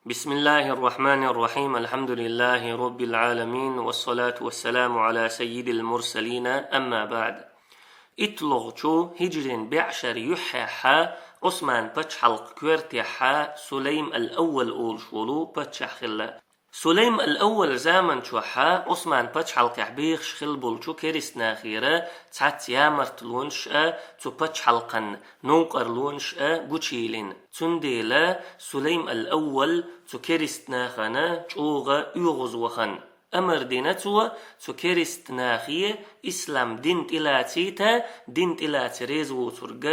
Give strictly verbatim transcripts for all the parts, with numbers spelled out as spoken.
بسم الله الرحمن الرحيم. الحمد لله رب العالمين. والصلاة والسلام على سيد المرسلين. أما بعد. ИттлагӀчу хӀиджрин бӀешерча юьххьехьа Ӏусман пачхьалкхан коьртехьа Сулайм ал-Аввал олуш волу паччахь хилла. Сулайм ал-Аввал заман чохьа Ӏусман пачхьалкхехь бехаш хилла болчу керистанахера цхьацца ямартлонаш а, цу пачхьалкхан новкъарлонаш а гучуйиллина. Цундела Сулайм ал-Аввал цу керистанахана чӀогӀа оьгӀазвахана. Амар дина цо, цу керистанахе ислам дин тӀелацийта, дин тӀелаца реза воцург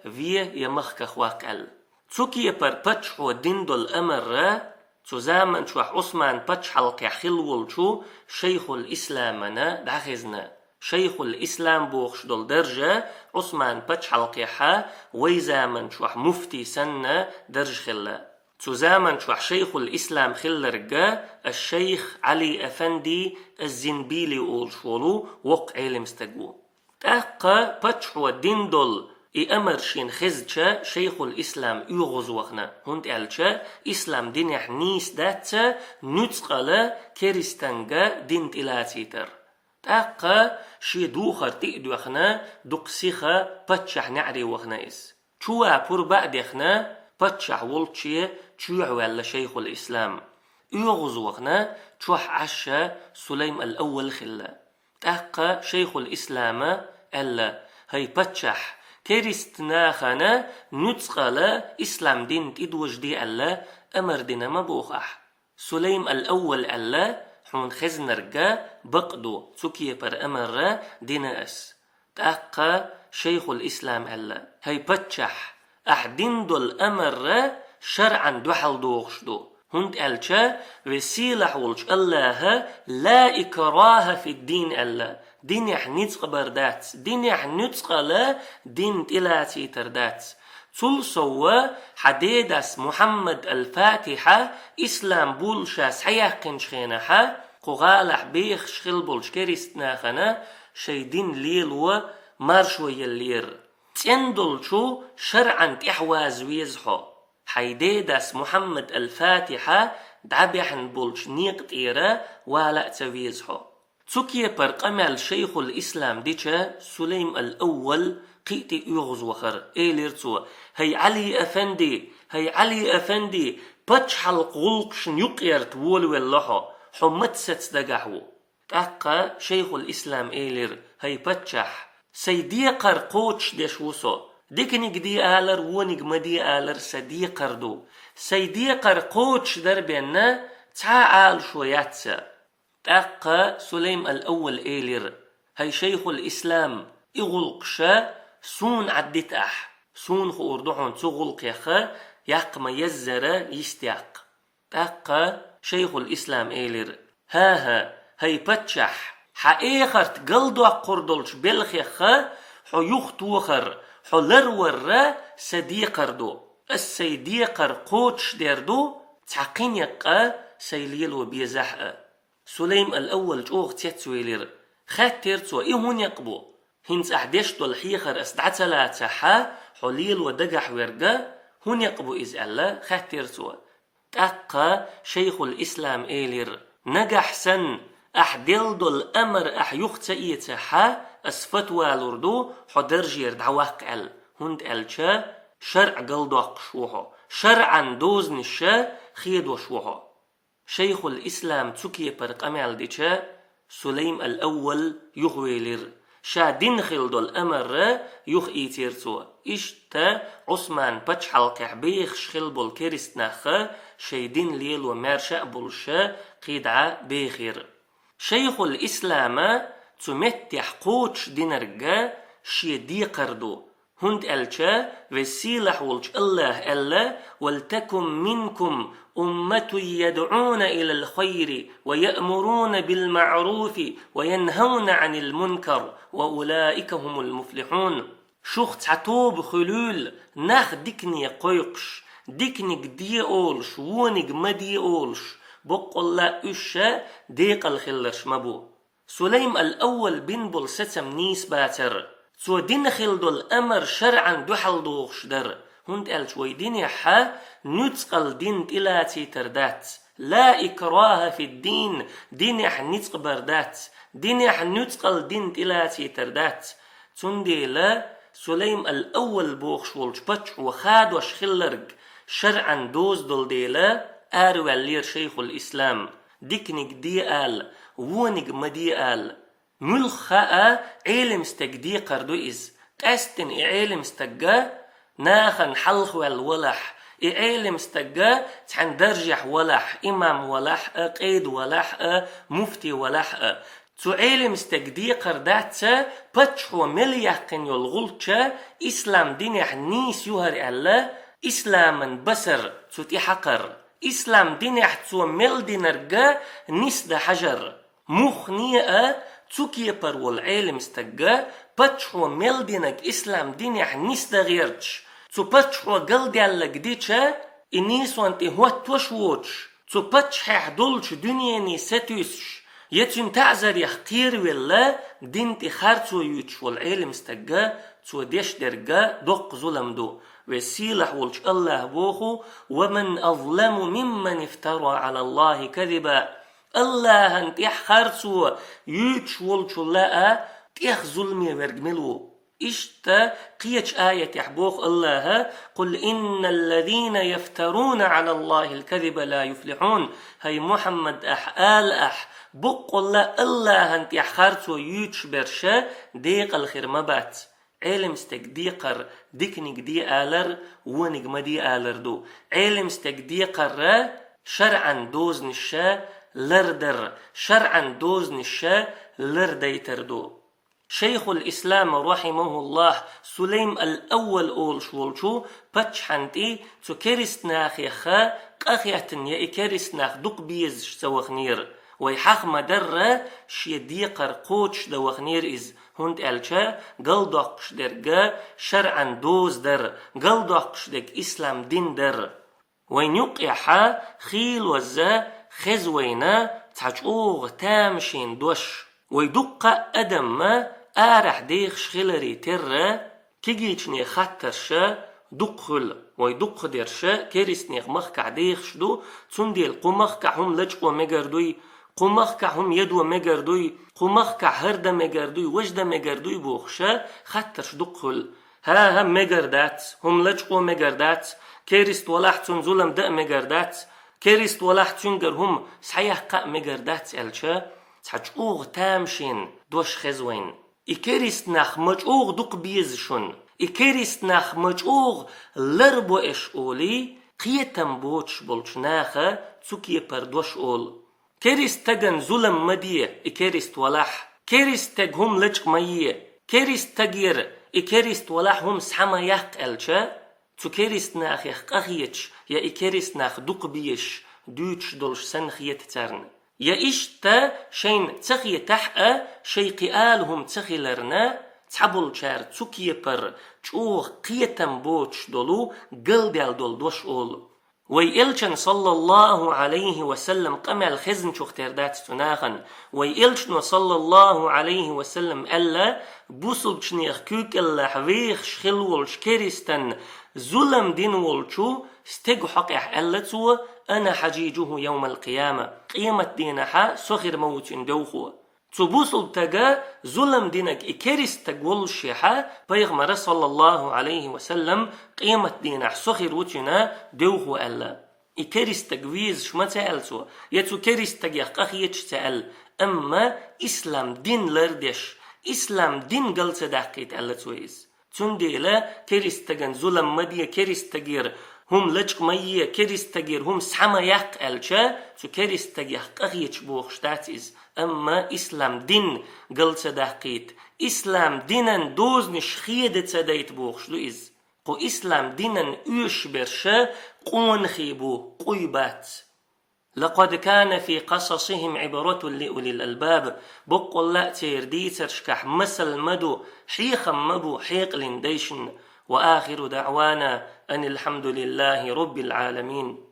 ве я махках ваккха аьлла. Цу кепара паччахьо дина долу амара цу заман чохь Ӏусман пачхьалкхехь хилла волчу Шайхул-Исламана дӀахезна. Шайхул-Ислам бохуш долу даржа Ӏусман пачхьалкхехьа вай заман чохь муфти санна даржа хилла. Цу заман чохь Шайхул-Ислам хилларг аш-Шайх Ӏали-Афанди аз-Зинбили олуш волу воккха Ӏелам стаг ву. ТӀаккха паччахьо дина долу и амар шена хезча, Шайхул-Ислам оьгӀазвахана, хӀунда аьлча ислам динехь нийса дац нуьцкъала керистанга дин тӀелацийтар. ТӀаккха шен духар тӀе а доьхна, дукха сиха паччахьан неӀаре вахана иза. Чу ван пурба а дехна, паччахь волчче чоьхьа ваьлла Шайхул-Ислам. ОьгӀазвахана чохь Ӏаш Сулайм ал-Аввал хилла. ТӀаккха Шайхул-Ислама аьлла: «ХӀай паччахь, керистанахана нуьцкъала ислам дин тӀедожаде аьлла, амар дина ма боху ахь». Сулайм ал-Аввал аьлла: «Хьуна хезнарг бакъ ду, цу кепара амара дина ас». ТӀаккха Шайхул-Ислам аьлла: «ХӀай паччахь, ахь дина долу амара шарӀан дуьхьал догӀуш ду, хӀунда аьлча веза-сийлахь волчу АллахӀа „ла икраха фид-дин“ аьлла, динехь ницкъ бар дац, динехь нуьцкъала дин тӀелацийтар дац. Цул сов хьан дедас Мухьаммад ал-Фатихьа ислам болуш схьаяьккхинчу хенахьа, кху гӀалахь бехаш хилла болчу керистанахана шайн дин лело маршо еллера. ЦӀена долчу шарӀан тӀехь ваза веза хьо. Хьайн дедас Мухьаммад ал-Фатихьа дӀабаьхьна болчу некъа тӀера вала а ца веза хьо». Цу кепара къамел Шайхул-Ислам дича, Сулайм ал-Аввал кхин а тӀе оьгӀазвахара. Элира цо: «ХӀай Ӏали-Афанди, хӀай Ӏали-Афанди, пачхьалкхан гӀуллакхашна юкъаярта волавелла хьо, хьо маца саца дагахь ву». ТӀаккха Шайхул-Ислам элира: «ХӀай паччахь, сайн декхар кхочушдеш ву со. Диканиг де алар, вониг ма де алар сан декхар ду. Сайн декхар кхочушдар бен цхьа а Ӏалашо яц сан». ТӀаккха Сулайм ал-Аввал элира: «ХӀай Шайхул-Ислам, и гӀуллакхаш суна Ӏаддита ахь. Суна хуур ду хьуна цу гӀуллакхех яккха ма-еззара йистяккха». ТӀаккха Шайхул-Ислам элира: «ХӀан-хӀа, хӀай паччахь, хьан эхарт галдоккхур долчу белхех хьо юхатохар, хьо ларвар сан декхар ду. Ас сайн декхар кхочушдер ду, цхьа кхин некъ сайн лело безахь а». Сулайм ал-Аввал чӀогӀа цецвелира. Хаьттира цо: «И хӀун некъ бу? ХӀинца ахь деш долу хьехар ас дӀа ца лацахьа, хьо лело дагахь верг хӀун некъ бу иза?» — аьлла, хаьттира цо. ТӀаккха Шайхул-Ислам элира: «Нагахь санна ахь делла долу амар ахь юха ца эцахьа, ас фатва лур ду, хьо даржера дӀаваккха аьлла, хӀунда аьлча шарӀ галдоккхуш ву хьо, шарӀан дозанаш хедош ву хьо». Шайхул-Ислам цу кепара къамел дича, Сулайм ал-Аввал юхавелира. Ша дина хилла долу амар юхаийцира цо. Иштта Ӏусман пачхьалкхехь бехаш хилла болу керистанах шайн дин лело маьрша а болуш кхидӀа бехира. Шайхул-Ислама цу меттехь кхочушдинарг шен декхар ду. ХӀунда аьлча веза-сийлахь волчу АллахӀа аьлла: «Валтакун минкум умматун ядӀуна илал хайри ва яъмуруна бил маъруфи ва янхавна Ӏанил мункар ва улаика хумул муфлихьун». Шух цхьа тоба хуьлийла, нах дикане кхойкхуш, диканиг де олуш, вониг ма де олуш, боккъалла а уьш декъала хилларш ма бу. Сулайм ал-Аввал бина болу сацам нийса бацара. Цо дина хилла долу амар шарӀан дуьхьал догӀуш дара, ХӀунда аьлча вай динехь нуьцкъала дин тӀелацийтар дац. «لا إكراه في الدين», динехь ницкъ бар дац. Динехь нуьцкъала дин тӀелацийтар дац. Цундела Сулайм ал-Аввал бохуш волчу паччахьо хадош хилларг шарӀан доза долу дела, араваьллера шайхул ислам, диканиг де ала, вониг ма де ала. Муьлхха а Ӏелам стаг декхар ду иза. Къаьсттина и Ӏелам стагга нахана хьалхаваьлла валахь, и Ӏелам стагга цхьана даржехь валахь, имам валахь а, къеда валахь а, муфти валахь а. Цу Ӏелам стаг декхар дац, паччахьо мел яьккхина йолу гӀулч ислам динехь нийса ю хӀара аьлла, исламан басар цу тӀе хьакхар. Ислам динехь цо мел динарг нисдан хьажар. Муххале а цу кепара волу Ӏелам стагга паччахьо мел динарг ислам динехь нисдан гӀерташ, цу паччахьо галдаьлларг дича, и нийсонан тӀе хӀоттош воцуш, цу паччахьехь долчу дуьнене сатуьйсуш, я цуьнан таӀзарех кхеравелла, дин тӀе харцо юьйцуш волу Ӏелам стагга цо деш дерг доккха зулам ду. Веза-сийлахь волчу АллахӀа боху: «ومن أظلم ممن افترى على الله كذبا». АллахӀан тӀехь харцо юьйцуш волчул а тӀех зуламе верг мила ву? Иштта кхечу аятехь боху АллахӀа: «قل إن الذين يفترون على الله الكذب لا يفلحون». ХӀай Мухьаммад, ахь ала ахь, боккъалла АллахӀан тӀехь харцо юьйцуш берш декъала хир ма бац. Ӏелам стаг декхар диканиг де алар, вониг ма де алар ду. Ӏелам стаг декхар шарӀан дозанаш лардар, шарӀан дозанаш лардайтар ду. Шайхул Ислам, рахьимахуллахь, Сулайм ал-Аввал олуш волчу паччахьан тӀе цу керист нахех къахетта я и керист нах дукха безаш ца ваханера. Вай хьаха ма-дарра, шен декхар кхочушдан ваханера иза, хӀунда аьлча галдоккхуш дерг шарӀан доза дара, галдоккхуш дерг ислам дин дара. Вайн юккъехь хийлазза хеза вайна цхьа чӀогӀа тамашийна дош. Вай дуккха а адам арахь дехаш хиларе терра, кегийчне хаттарш дукха хуьлу. Вай дукхахдерш керистанех махкахь дехаш ду, цундела кху махкахь хӀума лачкъо мегар дуй, кху махкахь хӀума едо мегар дуй, кху махкахь хӀара дан мегар дуй, важа дан мегар дуй бохуш хаттарш дукха хуьлу. ХӀан-хӀа, мегар дац, хӀума лачкъо мегар дац, керист валахь, цунна зулам дан а мегар дац, керист валахь, цуьнгара хӀума схьаяккха а мегар дац аьлча, цхьа чӀогӀа тамашийна дош хеза вайна. И керист нах ма чӀогӀа дукха беза шуна, и керист нах ма чӀогӀа ларбо аша олий, кхетам боцуш болчу наха цу кепара дош олу. Керист стагана зулам ма де, и керист валахь. Керист стаг хӀума лачкъа ма е. Керист стагера и керист валахь хӀума схьа ма яккха аьлча, цу керист нахех къахеташ я и керист нах дукха безаш дуьйцуш долуш санна хета царна. Я иштта шайна ца хетахь а, шайн кхин ала хӀума ца хиларна, цхьаболчара цу кепара чӀогӀа кхетам боцуш долу, галдаьлла долу дош олу. Вай элчан, саллаллаху Ӏалайхи ва саллам, къамел хезначух тера дац цу нахана. Вай элчано, саллаллаху Ӏалайхи ва саллам, аьлла, бусулбчунех куьйкӀеллахь вехаш хилла волчу керистан зулам дина волчу стеган хьокъехь аьлла цо: «Ана хьажижуху йовмал къияма». Къематденахьа со хир ма ву цуьнан девхо. Цу бусулб стага зулам динарг и керист стаг воллушехьа, пайхамара, саллаллаху Ӏалайхи ва саллам, къематденахь со хир ву цуьнан девхо аьлла. И керист стаг везаш ма ца аьлла цо, я цу керист стагех къахеташ ца аьлла, амма ислам дин лардеш, ислам дин гал ца даккхийта аьлла цо иза. Цундела керист стагана зулам ма де, керист стагера хӀума лачкъа ма е, керист стагера хӀума схьа ма яккха аьлча, цу керист стагех къахеташ бохуш дац иза, амма ислам дин гал ца даккхийта, ислам динан дозанаш хеда ца дайта бохуш ду иза. Кху ислам динан оьшуш берш къонахий бу, къуй бац. «لقد كان في قصصهم عبرة لأولي الألباب». Боккъалла а церан дийцаршкахь масал ма ду, хьехам ма бу хьекъалан дайшна. «وآخر دعوانا أن الحمد لله رب العالمين».